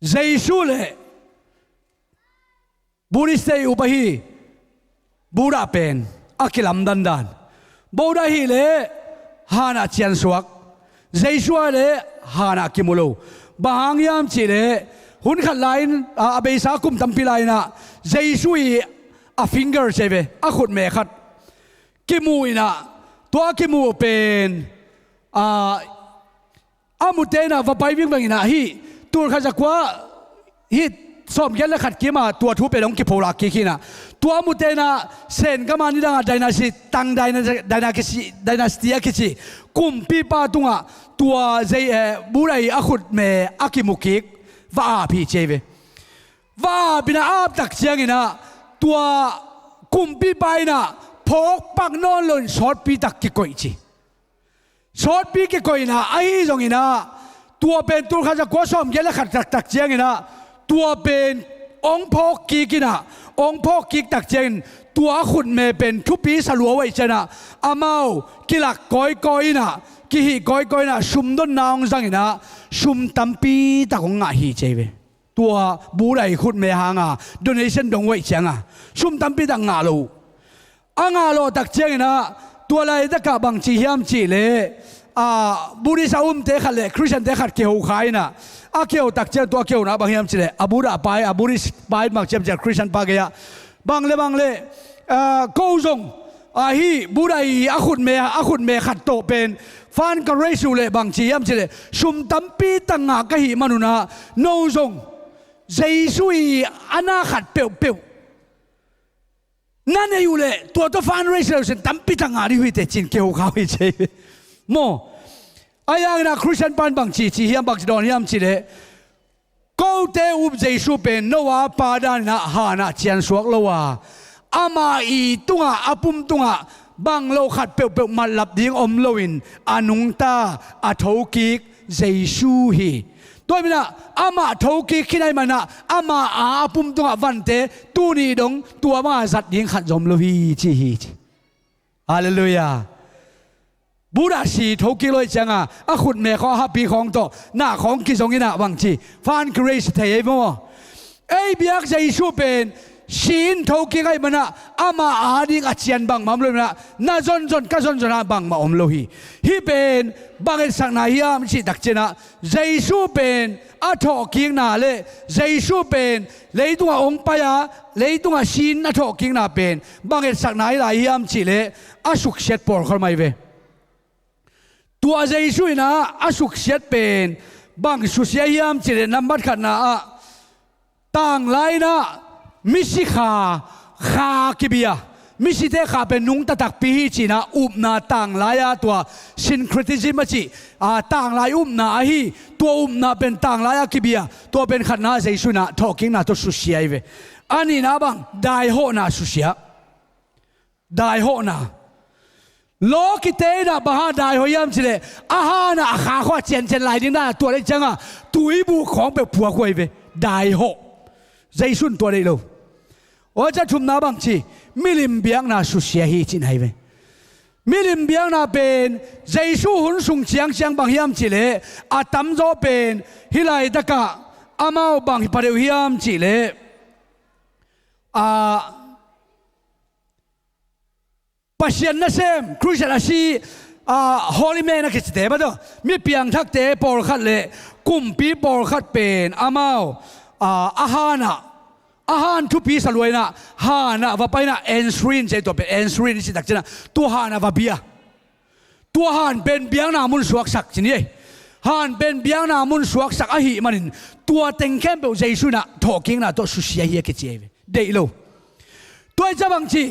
Jesu le Buddhist te i up ahi Buddha pen a kilamdandan. Buddha hileh hanah ciansuak, Jesu hileh hanah kimu lo. Bang hang hiam cihleh hun khat lai-in a, a beisa kum tampi lai-inah Jesu i a finger ci ahi ve, a khutme khat kimu inah tua kimu pen a, a mute inah va pai vingveng inah hih tul khat za kua, hih sawmgiat le khat kimah tua thu pen hong kipholak kik hi inah, tua mute inah Sen gama nidangah dynasty, Tang dynasty, dynasty a kici kumpipa tungah tua zei, eh, Buddha i a khutme a kimu kik va ap hi ci ahi ve. Va ap inah a ap tak cianginah tua kumpipa inah phawk pak nawn loin sawtpi tak kikoih ci. Sawtpi kikoihna ahi zonginah tua pen tul khat za kua sawmgiat le khat taktak cianginah tua pen hong phawk kik inah, hong phawk kik tak ciangin tua a khutme pen thupi sa lua uh ahih cianginah amau kilak kawikawi inah, kihih kawikawi inah sumdonna hong zanginah sum tampi tak hong ngah hi ci ahi ve. Tua Buddha i khutme hanga donation dong uh ahih cianga sum tampi tak ngah lo uh. A ngah lawh tak cianginah tua laitakah bang ci hiam cihleh, a, Buddhist a umte khat le Christian te khat kiho kha inah, a kiho tak ciang tua kihona bang hiam cihleh a Buddha pa hi, a Buddhist pa hi, bang ci hiam cihleh Christian pa gei-ah bang le bang le, a, ko zong ahi Buddha i a khutme, a khutme khat tawh pen fan ka raise uh leh bang ci hiam cihleh sum tampi tak ngah ka hih manunah no zong Jesu i a na khat peuhpeuh Na nei uh leh tua tawh fundraise lo sin tampi tak ngah ding uh hi teh ci-in kiho kha uh hi ci hi ve. Maw? Ahi hangin ah Christian pan bangci ci hiam, bangci dawn hiam cih leh, kote up Jesu pen Noah pa danin ah han ah ciansuak lo a, ama i tungah, a pum tungah bang lo khat peuhpeuh matlap ding om loin a nungta, a thokik Jesu hi. Tua ahih manin ah amah thokik khin ahih manin ah ama a, a pum tungah vante tuni dong tua banga zat ding khat zong om lo hi ci hi ci. Halleluiah. Buddha si thokik lo ahih ciangin a khutme khawng, a hapi khawng tawh, na khawng kizongin ah bangci, fan kiraise thei ei maw. Ei biak Jesu pen si-in thokik ahih manin ah ama ading a cian bangmah om lo ahih manin ah, na zonzon, ka zonzon ah bangmah om lo hi. Hih pen bang etsakna hiam cih takciangin ah, Jesu pen a thawhkikna le Jesu pen leitungah hong pai a, leitungah si-in a thawhkikna pen bang etsakna hi lai hiam cih leh, a suksiat pawlkhat om ahi ve. Tua Jesu in ah a suksiat pen bang susia hiam cih leh, nambat khatna ah, tanglai-in ah misi kha, kha kibia, misite kha pen nungta takpi hi ci-in ah upna, tanglai-a tua syncretism a cih, a, tanglai upna ahi, tua upna pen tanglai-a kibia, tua pen khatna Jesu in ah thawhkikna tawh susia hi ve. A nihna bang, daihawhna susia. Daihawhna. Law kite in ah bang hang daihawh hiam cih leh, a han ah a kha khawng a ciancian lai ding dan a tuat ahih ciangin ah, tuibuk khawng peuh puak uh ahi ve. Daihawh. Jesu in tua deih lo. Tua ciang thumna bangci, milim biakna susia hi cihna hi ve. Milim biakna pen Jesu hun sung ciangciang bang hiam cih leh, a tamzaw pen hih laitakah amau bang hi pah deuh hiam cih leh, a, Pasian nasem, Christian a si, a, holy man a kicite, bang tawh, mi piangthakte pawlkhat le kumpi pawlkhat pen amau, a, a han ah, a han thupi sa lua-in ah, han ah va pai-in ah, ensuring ci-in, tua pen ensuring i cih takciangin ah, tua han ah va bia. Tua han pen biakna mun suaksak ci ni ei. Han pen biakna mun suaksak ahih manin, tua teng khempeuh Jesu in ah thawhkikna tawh susia hi a kici ahi ve. Deih lo. Tua ahih ciang bangci,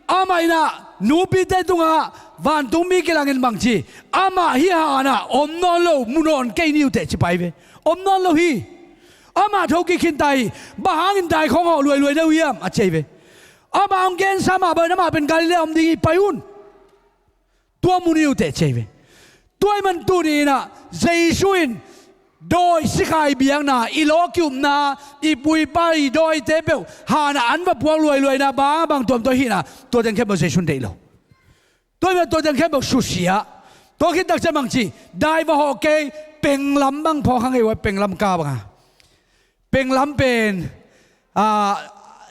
amah in ah nupite tungah vantungmi kilangin bangci, amah hih han ah om nawn lo, mu nawn kei ni uh teh ci pah hi ve. Om nawn lo hi. Amah thokik khin ta hi. Bang hangin dai khawng hawh luailuai na uh hiam a ci ahi ve. Amah hong gensa mah bangin amah pen Galilee ah om ding hi, pai un. Tua mu ni uh teh ci ahi ve. Tua ahih man tuni-in ah Jesu in dawi sikhai biakna, i law ki-upna, i pu i pa i dawite peuh han ah an va puak luailuaina, bang a bang tuamtuam hihna, tua teng khempeuh Jesu in deih lo. Tua ahih man tua teng khempeuh susia. Tua khit takciang bangci, dai va hawh kei, penglam bang phawk kha ngei uh a, penglam ka bang a. Penglam pen, a,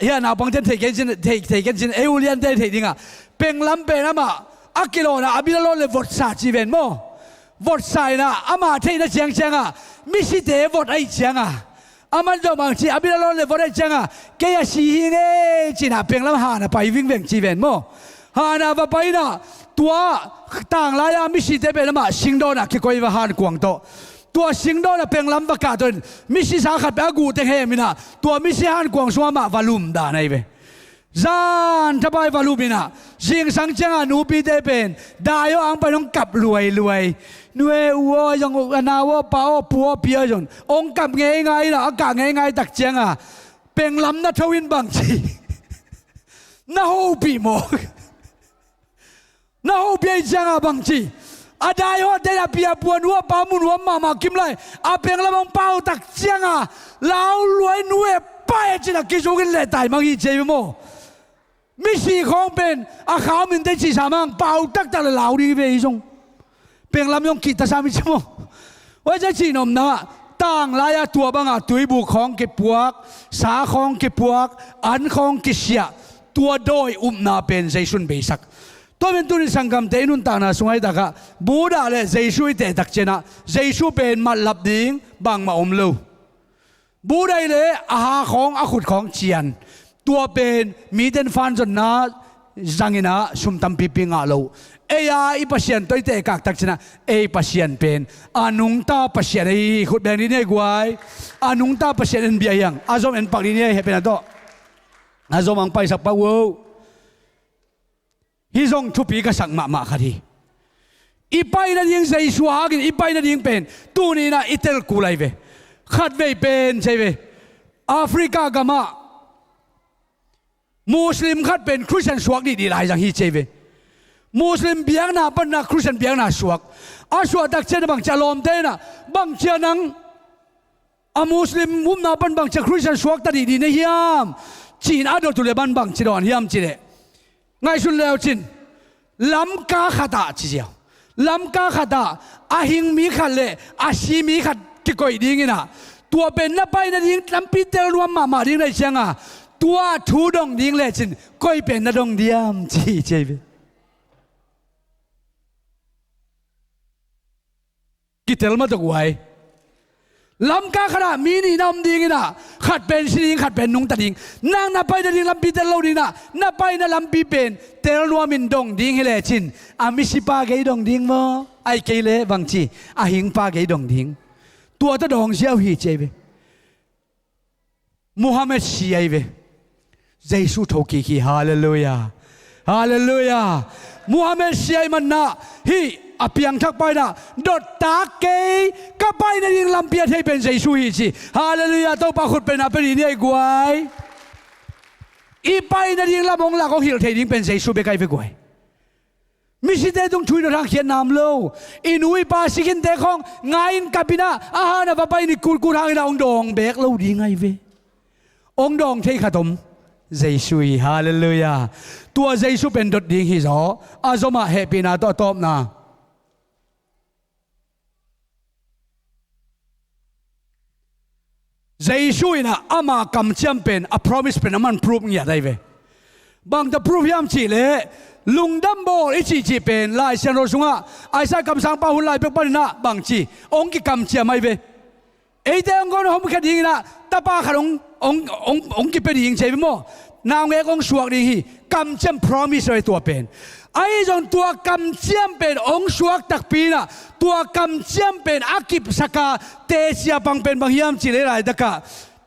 hih a naupangte'n thei kei cin, thei, thei kei cin, ei uliante thei ding a. Penglam pen amah a kilawn a, a bil a lawn leh votsa ci ven maw. Votsa in ah, amah theihna ciangciang ah, misite vot ahih ciang a, aman zong bangci, a bil a lawn leh vot ahih ciang a, kei a si hi ing ei ci-in ah penglam han ah pai vingveng ci ven maw. Han ah va pai-in ah, tua tanglai-a misite pen amah singdawn ah kikoih hi ve, hankuang tawh. Tua singdawn ah penglam va kah tawh in, misisa khat pen a guh teng hem in ah, tua misi hankuang sungah amah va lum dan ahi ve. Zan thapai va lum in ah, zingsang ciang a nupite pen dai aw, ang pai hong kap luailuai. Nu e, u aw, zong a nau aw, pa aw, pu aw, pi aw, zong hong kap ngeingai in ah, a kah ngeingai takciang a, penglam na tho in bangci, na hopih mawk. Na hopih ahih ciang a bangci, a daihawhte in a pi a pu, a nu a pa mun huam mahmah kim lai, a penglam hong pau takciang a, lau luai, nu e, pa e ci-in a kizuk in leh taimang hi ci ahi ve maw. Misi khawng pen a kha om inteh cih sam hang, pau taktak leh lau ding hi ve hi zong. Penglam zong kihta sam hi ci maw. Tua ahih ciang cih nopna ah, tanglai-a tua bang a tuibuk khawng kipuak, sa khawng kipuak, an khawng kisiah, tua dawi upna pen Jesu in beisak. Tua pen tuni sanggamte i nuntakna sung ahih tak ah, Buddha le Jesu i teh takciang ah, Jesu pen matlap ding bangmah om lo. Buddha i leh a ha khawng, a khut khawng cian. Tua pen mite'n fan zonna zangin ah sum tampipi ngah lo. Ei a i Pasian tawh i tehkak takciang ah, ei Pasian pen a nungta Pasian ahi hi. Khut beng dih ni ei guai. A nungta Pasian en bia hi hang. A zom en pak dih ni ei, hehpihna tawh. A zom hong paisak pak un. Hih zong thupi ka sak mahmah khat hi. I pai nading Jesu hangin i pai nading pen tuni inah i tel kul ahi ve. Khatvei pen ci ahi ve, Africa gamah Muslim khat pen Christian suak dihdih lai zang hi ci ahi ve. Muslim biakna panah Christian biakna suak. A suahtak ciang bangci a lawmte inah, bangci a nang a Muslim upna pan bangci a Christian suakta dihdih na hiam, ci-in a dot uh leh man bangci dawn hiam cih leh, ngaihsun leu cin, lamka khatah ci ziau. Lamka khatah a hing mi khat le a si mi khat kikoih ding inah, tua pen na pai nading lampi tel nuam mahmah ding na hih cianga, tua thu dong ding lecin koi pen na dong diam ci hi ci ahi ve. Kitel mah tawh guai. Lamka khatah mi nih na om ding inah, khat pen si ding, khat pen nungta ding. Nang na pai nading lampi tel lo ding inah, na paina lampi pen tel nuamin dong ding hi lecin, a misipa gei dong ding maw, ahih kei leh bangci, a hingpa gei dong ding. Tua tawh dawng ziau hi ci ahi ve. Muhammad si ahi ve. Jesu thokik hi. Halleluiah. Halleluiah. Muhammad si ahih manah hih a piangthakpa inah, dottak kei, ka pai nading lampi a thei pen Jesu hi ci. Halleluiah. Topa khut pen a pia dih ni ahi guai. I pai nading lam hong lak hong hilh thei ding pen Jesu bek ahi ve guai. Misite tung thu i dot hang khiatna om lo. I nu i pa si khinte khawng ngai-in kap inah, a han a va pai-in i kutkut hang inah hong dawng beek lo ding ahi ve. Hong dawng thei khat om, Jesu hi. Halleluiah. Tua Jesu pen dot ding hi zaw. A zomah hehpihna tawh a tawpna, Jesu inah ama kamciam pen, a promise pen aman proof ngiat ahi ve. Bangta proof hiam cih leh, lungdam bawl i cihcih pen Lai Siangtho sungah Isaiah kamsangpa hun lai pek paninah bangci, hong kikamciam ahi ve. Eite hong gawm hong hawmkhia ding inah tapa khat hong, hong, hong, hong kipia ding ci ahi ve maw. Naungek hong suak ding hi. Kamciam, promise ahi tua pen. Ahi zong tua kamciam pen hong suak takpi inah, tua kamciam pen a kipsaka tecia pang pen bang hiam cih leh laitakah,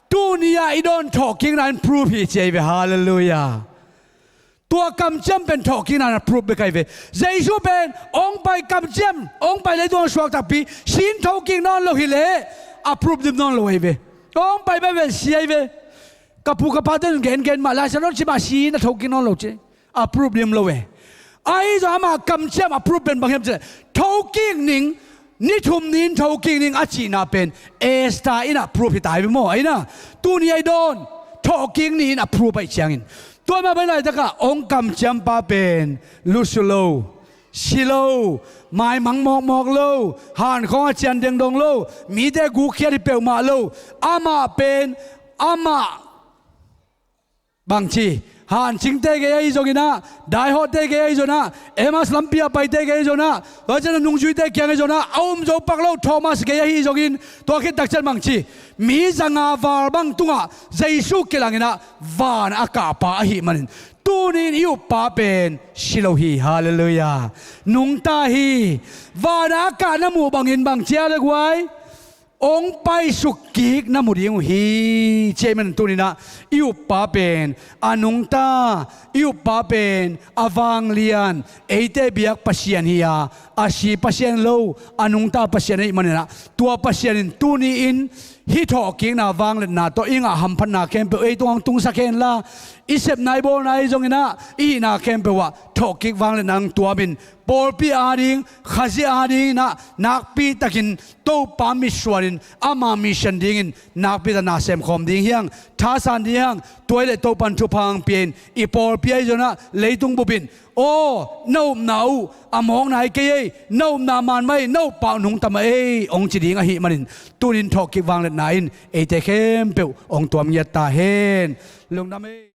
tuni-ah i dawn thawhkikna in proof hi ci ahi ve. Halleluiah. Tua kamciam pen thawhkikna in a proof bek ahi ve. Jesu pen hong pai kamciam, hong pai leitung hong suak takpi, si-in thokik nawn lo hi leh a proof dim nawn lo ahi ve. Hong pai bai ven si ahi ve. Ka pu ka pate in gengen mah, Lai Siangtho in ci mah, si-in a thokik nawn lo ci. A proof dim lo e. Ahi zong ama kamciam a proof pen bang hiam cih leh, thokik ning, ni thum ni-in thokik ning a cihna pen Esther in a proof hi ta hi ve maw. Ahi na, tuni a i dawn thawhkik ni-in a proof ahih ciangin, tua mah bang laitakah hong kamciampa pen lusu lo, si lo, maimang mawkmawk lo, hankhawng a cian dengdong lo, mite gukkhiat hi peuhmah lo. Amah pen, amah bangci, hancingte gei ahi zonginah, daihawtte gei ahi zonginah, Emmaus lampi a paite gei ahi zonginah, tua ciangin a nungzuite kiang ahi zonginah, a um zo pak lo Thomas gei ahi zongin, tua khit takciang bangci, mi zanga val bang tungah Jesu kilanginah van a kahpa ahih manin, tuni-in i uppa pen si lo hi. Halleluiah. Nungta hi. Van a kah na muh bangin bangci a le guai, hong paisuk kik na mu ding uh hi. Ci ahih manin tuninah i uppa pen a nungta, i uppa pen a vanglian, eite biak Pasian hi-a, a si Pasian lo, a nungta Pasian ahih maninah, tua Pasian in tuni-in hih thawhkikna vangliatna tawh i ngah hamphatna khempeuh ei tungah hong tungsak henla, i sepna i bawlna ahi zonginah, i hihna khempeuh ah thawhkik vangliatna hong tuamin, pawlpi ading, Khazih adinginah nakpitakin Topa mitsuanin ama mission dingin nakpitak na semkhawm ding hi hang. Thasan ding hi hang. Tua hi leh Topan thupha hong pia-in, i pawlpi ahi zonginah, leitung bupin, aw, na upna uh a mawkna hi kei ei, na upna man mah ei, na uppa uh nungta mah ei, hong ci ding ahih manin, tunin thawhkik vangliatna in eite khempeuh hong tuam ngiat ta hen. Lungdam ei.